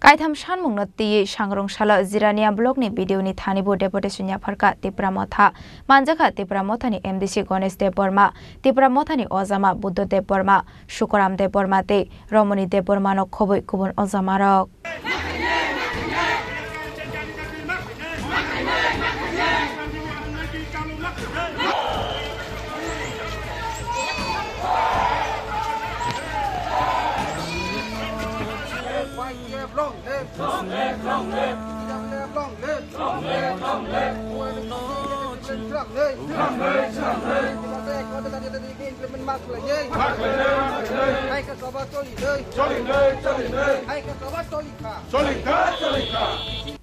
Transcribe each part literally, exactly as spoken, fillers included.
Kaitham sanmungno twiwi Sangrong salo Jirania blockni B D O ni thani bo deputation yapharkha Tipra Motha. Manjakha Tipra Mothani M D C Ganesh Debbarma, Tipra Mothani ojama Buddha Debbarma, Sukaram Debbarma tei Romoni Debbarmano khobwi kubun ojamarok.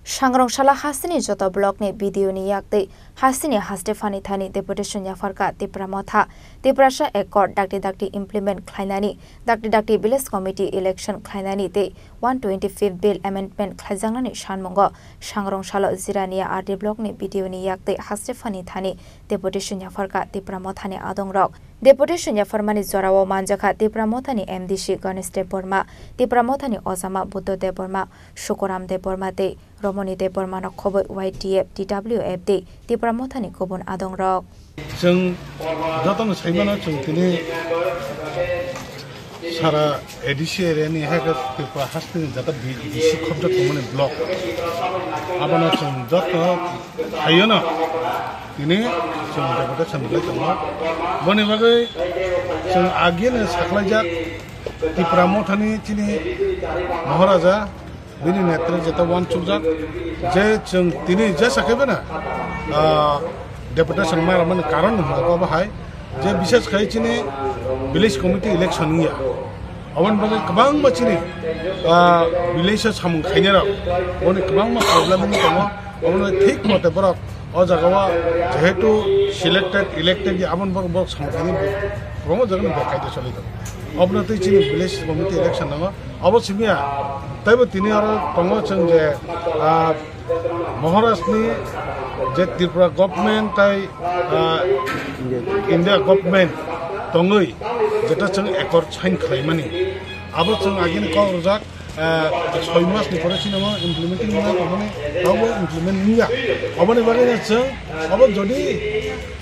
Sangrong sala hasteni joto blockni B D O ni yaktwi hasteni haste phani thani deputation yapharkha Tipra Motha. Tiprasa Accord dakti dakti implement khlainani, dakti dakti village committee election khlainani tei one twenty fifth bill amendment khlaijaknani sanmungo Sangrong salo Jirania R D blockni B D O ni yaktwi haste phani thani deputation yapharkha Tipra Mothani adongrok. Deputation yapharmani jorao manjakha Tipra Mothani M D C Ganesh Debbarma, Tipra Mothani ojama Buddha Debbarma, Sukaram Debbarma tei Romoni Debbarmano khobwi Y T F, T W F tei Tipra Mothani kubun adongrok. Chwng jotono saimano chwng tini sara A D C area ni hai khe Tripura hasteni jata B D C khobjak tongmani block. Abono chwng joto hayono tini chwng deputation bai tongo. Boni bagwi chwng agini saklaijak Tipra Mothani chini Maharaja bini netre jeta uansukjak je chwng tini jesa khe bana, ah, deputation ma rwmani karon hwnba bo bahai je bishes khai chini village committee election wngya. Aboni bagwi kwbangma chini, ah, village o samung khainai rok boni kwbangma problem wngwi tongo. Obono thik mote borok o jaga o jehetu selected, elected ya aboni borok, borok samung khainai bo-, kwbangma jaga ni bek kaida choli tongo. Obono tei chini village committee election nango. Obo simiya, taibo tini oro tongo chwng je, ah, Maharaj ni je Tripura government tai, ah, India government tongwi jeta chwng accord sign khlaimani. Abo chwng agini kok rwjak, ah, soi mas ni pore chini mo implementing wngna tongmani, tabo implement wngya. Oboni bagwi no chwng, abo jodi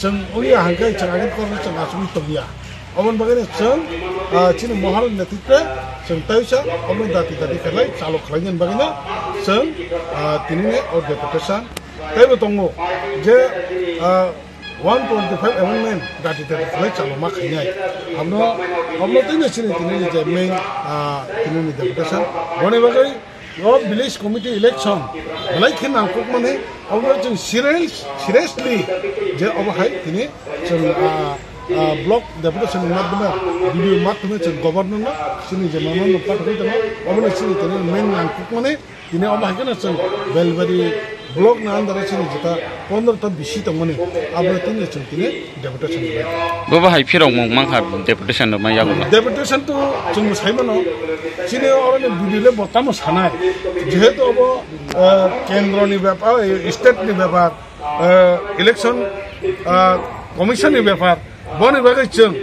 chwng wngya hwnkhe chwng agini kok rwjak chwng asugwi tongya. Oboni bagwi no chwng, ah, chini Maharaj ni netrite chwng taisa obo dati dati khlai chalo khlainani bagwi no chwng, ah, tini ni o deputation taibo tongo je, ah, one twenty five amendment dati dati khlai chalo ma khainai. Abno, abno tini chini tini ni je main, ah, tini ni deputation. Boni bagwi o village committee election belai khe nangkukmani, obo chwng serious-, seriously je obo hai tini chwng, ah, ah, block deputation ni madhyome, B D O madhyome chwng governor no chini je mano no pathogwi tongo, obo no chini tini main nangkukmani, tini obo hai kheno chwng Belbari block ni under o chini jeta pondro ta bisi tongmani, abo tini chwng tini deputation rwmani. Bo bahai phirok mung mankha deputation rwmani yago. Deputation to chwng sai mano, chini oro ni B D O le bo tamo sanai, jehetu obo, eh, kendro ni bepar, eh, state ni bepar, eh, election, eh, commission ni bepar, boni bagwi chwng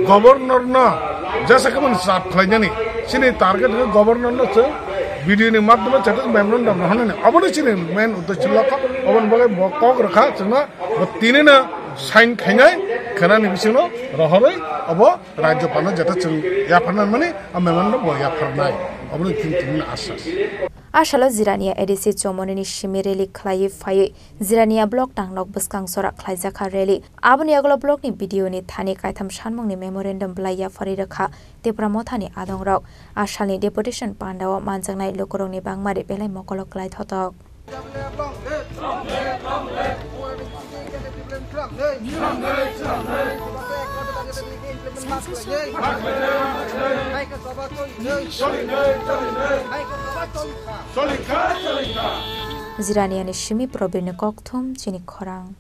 governor no jesa khe mani chap khlainani, chini target khe governor no chwng B D O ni madhyome chete memorandum rw hwnani, obo no chini main uddesho lokho, oboni bagwi bo kok rwkha chwngno. Bo tini no sign khainai, khanani bisingno rohorwi obo rajyopalno jeta chwng yapharnai mani, a memorandum bo yapharnai. Oboni tini tini no asas. A salo Jirania A D C Chomoni ni simi rally khlaiwi phaiwi Jirania block tangnok bwskang sora khlaijakha rally. Aboni yagulo block ni B D O ni thani kaitham sanmung ni memorandum bwlai yapharwi rwkha Tipra Mothani adongrok. A salni deputation pandao manjaknai lukurokni bangmari belai mokolo kwlai thotok. Jiraniani simi Probirni kokthum chini khorang.